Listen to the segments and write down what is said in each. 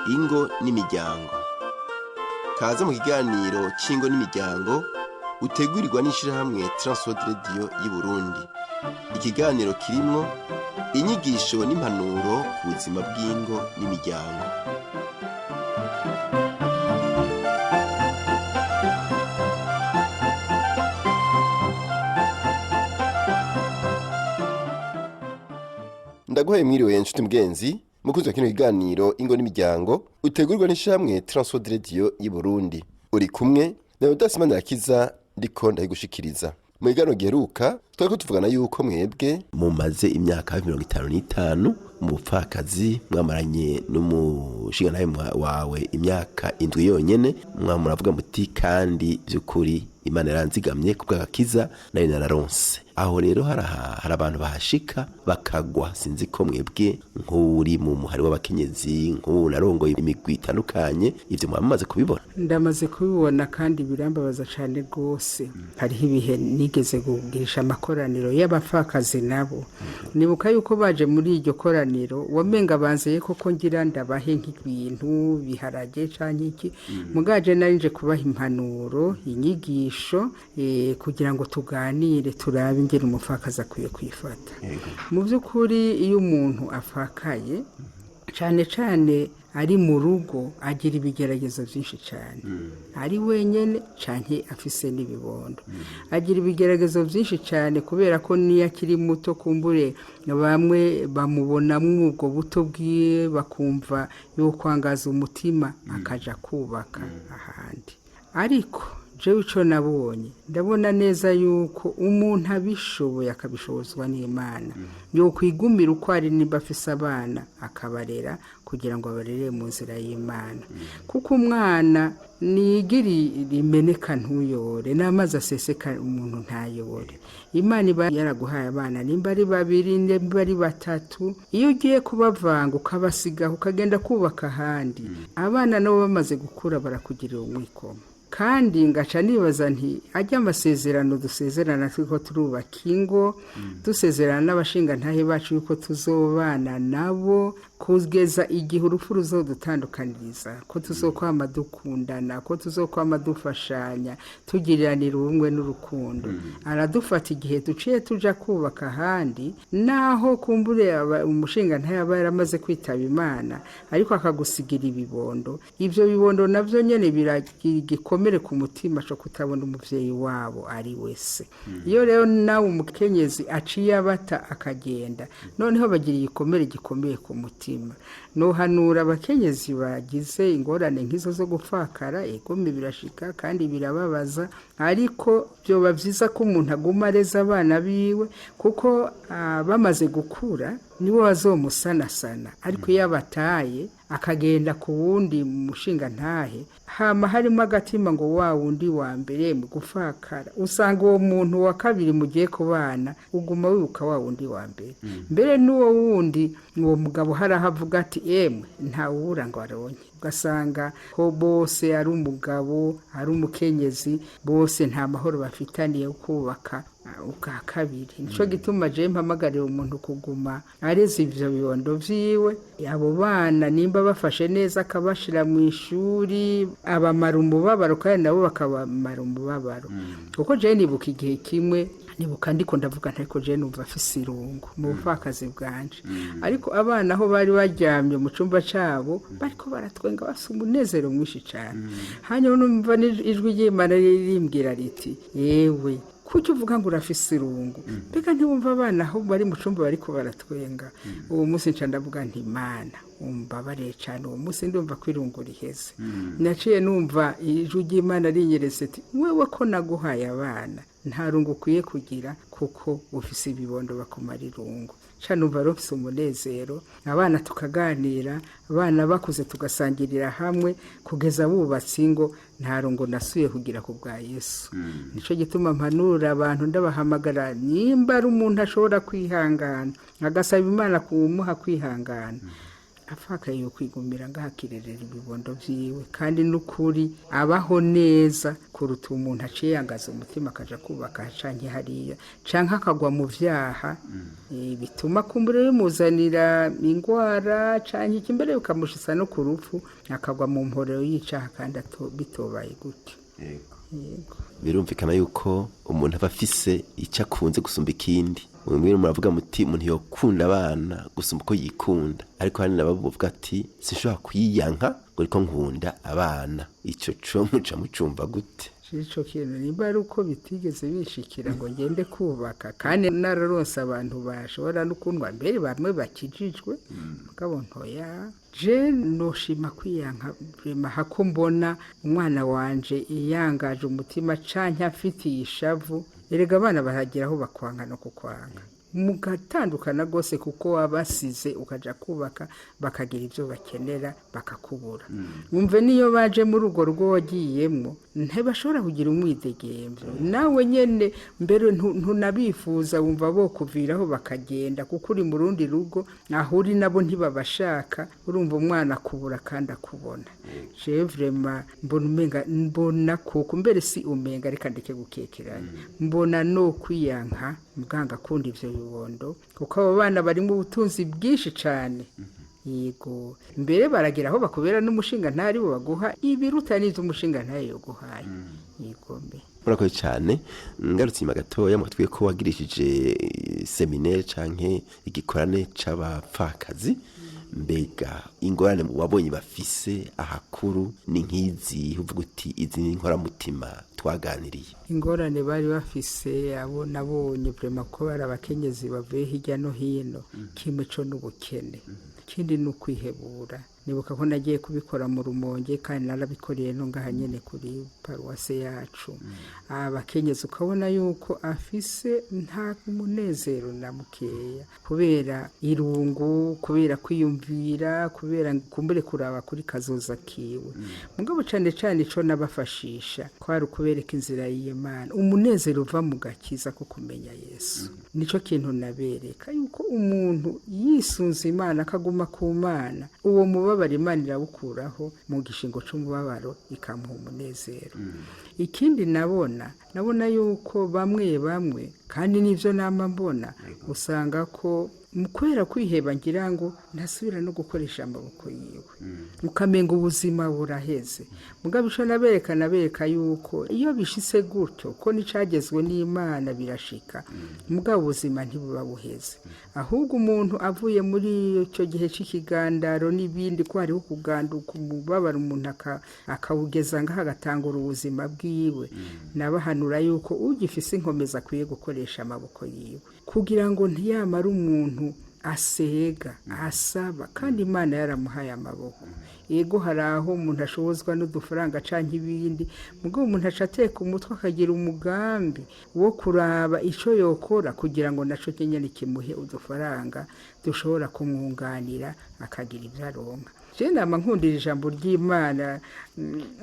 Ingo n'imiryango. Kaze mu kiganiro c'ingo n'imiryango utegurirwa n'ishirahamwe Transworld Radio y'Uburundi. Ikiganiro kirimwo inyigisho n'impanuro ku buzima bw'ingo n'imiryango. Ndaguhaye mwiriwe nshuti mugenzi, mukunzi wa kino kiganiro ingo n'imiryango utegurirwa n'ishirahamwe Transworld Radio y'Uburundi. Uri kumwe na Odas Manirakiza, ndiko ndayigushikiriza. Mu kiganiro giheruka twariko tuvugana yuko mwebwe mumaze imyaka hafi 55 mu bupfakazi, mwamaranye n'umushingantahe wawe imyaka 7 yonyene, muravuga muti kandi vy'ukuri Imana yaranzigamye ku bw'agakiza nayo nararonse. Aho rero hari abantu bahashika bakagwa. Sinzi ko mwebwe nk'uri mu muhari w'abakenyezi, nk'ubu narongoye imigwi itandukanye, ivyo mwaba mumaze kubibona? Ndamaze kubibona kandi birambabaza cane rwose. Hariho ibihe nigeze kugirisha amakoraniro y'abapfakazi, nabo nibuka yuko baje muri iryo koraniro wamenga banzeye koko ngira ndabahe nk'ibintu biharage canke iki, mugaje nari nje kubaha impanuro, inyigisho, kugira ngo tuganire turabe ingene umupfakazi akwiye kwifata. Mu by'ukuri iyo umuntu afakaye, cane cane ari mu rugo, agira ibigeragezo byinshi cyane. Ari wenyene canke afise n'ibibondo, agira ibigeragezo byinshi cyane, kubera ko niyo akiri muto kumbure bamwe bamubonamwo ubwo buto bwiwe, bakumva yokwangaza umutima akaja kubaka ahandi. Ariko jewe ico nabonye, ndabona neza yuko umuntu abishoboye, akabishobozwa n'Imana, yokwigumira uko ari, nimba afise abana akabarera kugira ngo abarere mu nzira y'Imana. Kuko umwana nigiri rimeneka ntuyore, n'amazi aseseka umuntu ntayore. Imana iba yaraguhaye abana, nimba ari babiri, nimba ari batatu, iyo ugiye kubavanga ukabasigaho ukagenda kubaka ahandi, abana nabo bamaze gukura barakugirira umwikomo. Kandi ngaca nibaza nti ajya amasezerano dusezerana turiko turubaka ingo, dusezerana n'abashingantahe bacu yuko tuzobana nabo kugeza igihe urupfu ruzodutandukaniriza, ko tuzokwama dukundana, ko tuzokwama dufashanya, tugiriranira ubumwe n'urukundo. Aradufata igihe duciye tuja kubaka ahandi, naho kumbure umushingantahe aba yaramaze kwitaba Imana, ariko akagusigira ibibondo. Ivyo bibondo navyo nyene biragira igikomere ku mutima co kutabona umuvyeyi wabo ari wese. Iyo rero nawe umukenyezi aciye abata akagenda, noneho bagira igikomere gikomeye ku mutima. Nohanura abakenyezi bagize ingorane nk'izo zo gupfakara, egome birashika kandi birababaza, ariko byoba vyiza ko umuntu aguma areza abana biwe, kuko bamaze gukura nibo bazomusanasana. Ariko iyo abataye akagenda ku wundi mushingantahe, hama harimo agatima ngo wa wundi wa mbere mu gufakara, usanga uwo muntu wa kabiri mugiye kubana uguma wibuka wa wundi wa mbere. Mbere n'uwo wundi uwo mugabo hari aho avuga ati emwe ntawubura ngo aronke, ugasanga ko bose ari umugabo ari umukenyezi, bose nta mahoro bafitaniye kubaka ubwa kabiri. Nico gituma je mpamagarira umuntu kuguma areze ivyo bibondo vyiwe, abo bana nimba bafashe neza akabashira mu ishuri, abamara umubabaro kandi nabo bakabamara umubabaro. Kuko je nibuka igihe kimwe, nibuka ndiko ndavuga ntariko je numva afise irungu mu bupfakazi bwanje, ariko abana aho bari baryamye mu cumba cabo bariko baratwenga bafise umunezero mwinshi cane. Hanyuma numva ijwi ry'Imana ririmbwira riti yewe kuki uvuga ngo urafise irungu, mbega ntiwumva abana aho bari mu cumba bariko baratwenga? Uwo munsi nca ndavuga nti Mana umbabarire cane, uwo munsi ndumva ko irungu riheze. Naciye numva ijwi ry'Imana rinyeretse ati wewe ko naguhaye abana nta rungu ukwiye kugira, kuko ufise ibibondo bakumara irungu. Ca numva rufise umunezero, abana tukaganira, abana bakuze tugasangirira hamwe kugeza bubatse ingo, nta rungu nasuye kugira ku bwa Yesu. Nico gituma mpanura abantu, ndabahamagara, nimba ari umuntu ashobora kwihangana agasaba Imana kumuha kwihangana, Afakaye yo kwigumira ngaha akirerera ibibondo vyiwe, kandi n'ukuri abaho neza kuruta umuntu aciye yangaza umutima akaja kubaka canke hariya, canke akagwa mu vyaha, bituma kumbure bimuzanira ingwara canke iki, mbere bikamushitsa no ku rupfu, akagwa mu mporero y'icaha kandi bitobaye gutyo. Yego. Birumvikana yuko umuntu aba afise icyo akunze gusumba ikindi. Mwebwe muravuga muti umuntu yokunda abana gusumba uko yikunda, ariko hari nabo bavuga ati sinshobora kwiyanka ngo ariko nkunda abana. Ico co muca mucumva gute? Ico kintu nimba ari uko bitigeze bishikira ngo ngende kubaka, kandi nararonse abantu bashobora no kuntwa mbere bamwe bakijijwe, mugabo ntoya je noshima kwiyanka vraiment, hako mbona umwana wanje iyangaje umutima canke afitiye ishavu. Erega abana baragera aho bakwanga no kukwanga, mugatandukana rwose, kuko wabasize ukaja kubaka bakagira ibyo bakenera bakakubura. Wumve niyo baje muri urwo rugo wagiyemwo, ntibashobora kugira umwidegemvyo nawe nyene, mbere ntunabifuza, wumva bo kuviraho bakagenda, kuko uri mu rundi rugo aho uri nabo ntibabashaka. Urumva umwana akubura kandi akubona. Jewe vraiment mbona umenga, mbona kuko mbere si umenga, reka ndeke gukekeranya, mbona no kwiyanka muganga akunda ivyo bibondo, kuko abo bana barimo ubutunzi bwinshi cane. Yego, mbere baragera aho bakubera n'umushinga ntari bo baguha ibiruta n'ivyo umushinga ntayo yoguhaye. Yego mbe. Murakoze cyane. Ngarutse inyuma gatoya, mwatwiye ko wagirishije seminaire canke igikorane c'abapfakazi. Mbega ingorane wabonye bafise ahakuru ni nk'izi uvuga uti izi ni inkoramutima twaganiriye? Ingorane bari bafise abo nabonye vraiment ko bari abakenyezi bavuye hirya no hino, kimwe co n'ubukene, ikindi ni ukwihebura. Nibuka ko nagiye kubikora mu Rumonge, kandi narabikoreye no ngaha nyene kuri paruwase yacu. Abakenyezi ukabona yuko afise nta munezero na mukeya, kubera irungu, kubera kwiyumvira, kubera kumbure kuraba kuri kazoza kiwe. Mugabo cane cane ico nabafashisha kwari ukubereka inzira y'Imana, umunezero uva mu gakiza ko kumenya Yesu. Nico kintu nabereka, yuko umuntu yisunze Imana akaguma ku Mana, uwo mubabaro Imana irawukuraho mu gishingo c'umubabaro ikamuha umunezero. Ikindi nabona yuko bamwe bamwe, kandi n'ivyo nama mbona, usanga ko mu kubera kwiheba ngira ngo ntasubira no gukoresha amaboko yiwe, ukamenga ubuzima buraheze. Mugabo ico nabereka, nabereka yuko iyo bishitse gutyo, ko n'icagezwe n'Imana birashika, mugabo ubuzima ntibuba buheze. Ahubwo umuntu avuye muri ico gihe c'ikigandaro n'ibindi, ko hariho kuganduka umubabaro, umuntu akawugeza ngaho agatangura ubuzima bwiwe. Nabahanura yuko ugifise inkomezi akwiye gukoresha amaboko yiwe, kugira ngo ntiyamare umuntu asega asaba, kandi Imana yaramuhaye amaboko. Yego, hari aho umuntu ashobozwa n'udufaranga canke ibindi, mugabo umuntu aca ateka umutwe akagira umugambi wo kuraba ico yokora kugira ngo naco nyene kimuhe udufaranga dushobora kumwunganira akagira ivyo aronka. Je nama nkundira ijambo ry'Imana,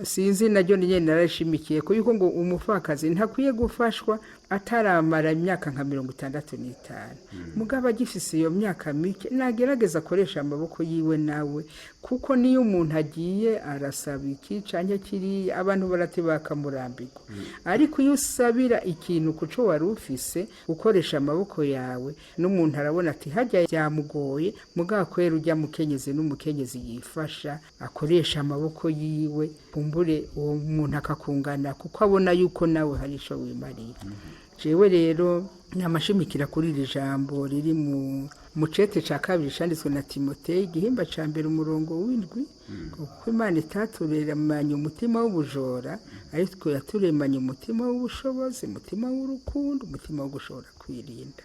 sinzi naryo nyene narashimikiye ko yuko ngo umupfakazi ntakwiye gufashwa ataramara imyaka nka 65. Mugabo agifise iyo myaka mike nagerageza akoresha amaboko yiwe nawe, kuko niyo umuntu agiye arasaba iki canke kiriya, abantu barate bakamurambirwa. Ariko iyo usabira ikintu kuco wari ufise ukoresha amaboko yawe, n'umuntu arabona ati harya byamugoye, mugabo kwera ujya mukenyezi n'umukenyezi yifasha akoresha amaboko yiwe, kumbure uwo muntu akakungana kuko abona yuko nawe hari ico wimariye. Jewe rero namashimikira kuri iri jambo riri mu mucete ca kabiri canditswe na Timoteyo, igihimba ca mbere umurongo w'indwi, kuko Imana itaturemanye umutima w'ubujora, ariko yaturemanye umutima w'ubushobozi, umutima w'urukundo, umutima wo gushobora kwirinda.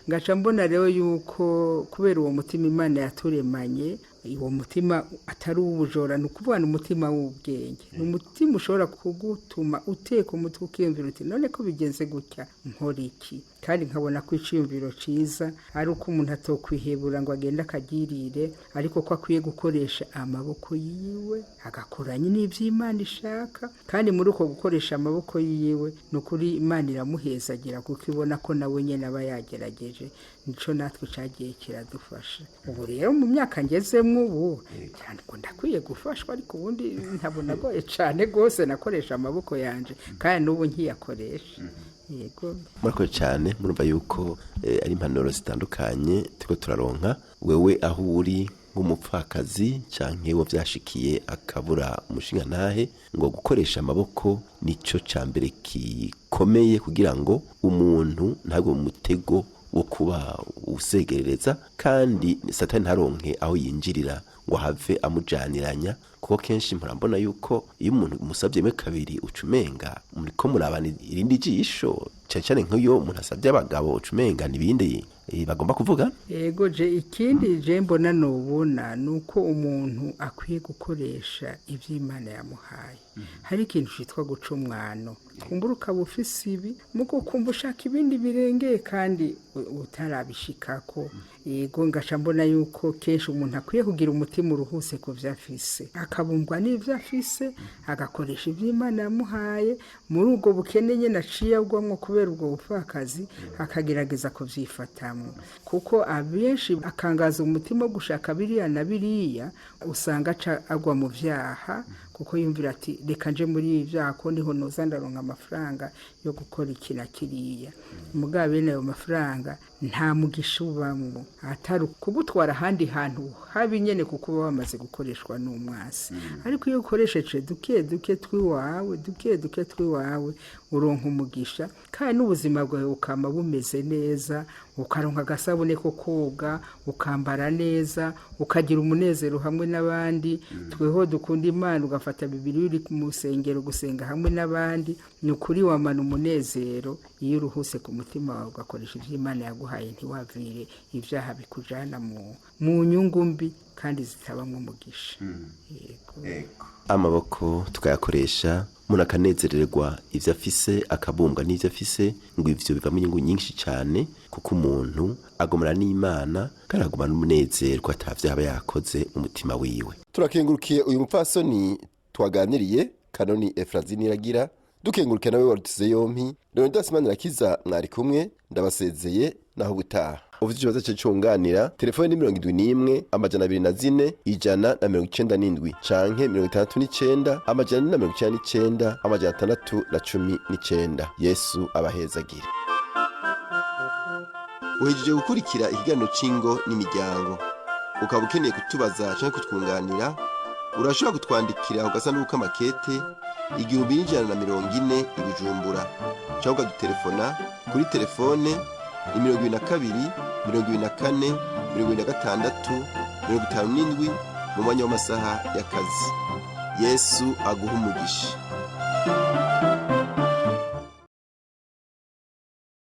Ngaca mbona rero yuko kubera uwo mutima Imana yaturemanye, uwo mutima atari uw'ubujora, ni ukuvuga ni umutima w'ubwenge, ni umutima ushobora kugutuma uteka umutwe ukiyumvira uti none ko bigenze gutya nkora iki? Kandi nkabona ko iciyumviro ciza ari uko umuntu atokwihebura ngo agende akagirire, ariko ko akwiye gukoresha amaboko yiwe agakoranya n'ivy'Imana ishaka. Kandi muri uko gukoresha amaboko yiwe, ni ukuri Imana iramuhezagira, kuko ibona ko nawe nyene aba yagerageje. Nico natwe cagiye kiradufasha. Ubu rero mu myaka ngezemwo ndimwo ubu, cyane ngo ndakwiye gufashwa, ariko ubundi ntabona agoye cyane rwose. Nakoresha amaboko yanje kandi n'ubu nkiyakoresha. Yego. Murakoze cyane. Murumva yuko ari impanuro zitandukanye turiko turaronka. Wewe aho uri nk'umupfakazi canke wo vyashikiye akabura umushingantahe, ngo gukoresha amaboko nico ca mbere gikomeye kugira ngo umuntu ntagwe mu mutego wo kuba usegerereza, kandi Satani ntaronke aho yinjirira ngo have amujaniranya, kuko kenshi murambona yuko iyo umuntu umusabye rimwe, kabiri, uca umenga muriko murabana irindi jisho, cane cane nk'iyo umuntu asabye abagabo, uca umenga n'ibindi bagomba kuvuga. Yego, je ikindi je mbona nubona ni uko umuntu akwiye gukoresha ibyo Imana yamuhaye. Hari ikintu cyitwa guca umwano, kumbura ukaba ufise ibi, mugo kumva ushaka ibindi birengeye kandi utarabishikako. Yego, ngaca mbona yuko kenshi umuntu akwiye kugira umutima uruhuse ku byo afise, akabumbwa n'ibyo afise, agakoresha ibyo Imana yamuhaye muri ubwo bukene nyine aciye agwamwo kubera ubwo bupfakazi, akagerageza kubyifatamo, kuko abenshi akangaza umutima wo gushaka biriya na biriya, usanga aca agwa mu byaha, kuko yumvira ati: "Reka nje muri ibi byaha ko niho noza ndaronka amafaranga yo gukora iki na kiriya." Mugabo bene ayo mafaranga nta mugisha ubamwo, atari kugutwara ahandi hantu habi nyene, kuko uba wamaze gukoreshwa n'umwasi. Ariko iyo ukoresheje duke duke twiwawe, duke duke twiwawe, uronka umugisha kandi n'ubuzima bwawe bukama bumeze neza, ukaronka agasabune ko koga, ukambara neza, ukagira umunezero hamwe n'abandi. Tweho dukunda Imana, ugafata Bibiri uri mu rusengero gusenga hamwe n'abandi, ni ukuri wamana umunezero iyo uruhuse ku mutima wawe, ugakoresha ibyo Imana yaguhaye, ntiwavire ibyaha bikujana mu nyungu mbi kandi zitabamwo umugisha. Yego. Amaboko tukayakoresha, umuntu akanezererwa ivyo afise, akabumbwa n'ivyo afise, ngo ivyo bivamo inyungu nyinshi cyane, kuko umuntu agumana n'Imana kandi agumana n'umunezero ko atavyo aba yakoze mu mutima wiwe. Turakengurukiye uyu mupfasoni twaganiriye, Kanoni Efrazi Niragira. Dukengurukiye nawe warutize yompi, Leonidas Manirakiza mwari kumwe. Ndabasezeye naho ubutaha. Ufite ikibazo cyo cyunganira, telefone ni 71 204 197 canke 69 499 619. Yesu abahezagire. Uhejeje gukurikira ikiganiro c'ingo n'imiryango. Ukaba ukeneye kutubaza canke kutwunganira, urashobora kutwandikira ku gasanduku k'amakete 1140 i Bujumbura, cyangwa ukadutelefona kuri telefone ni 22 24 26 57 mu mwanya w'amasaha y'akazi. Yesu aguha umugisha.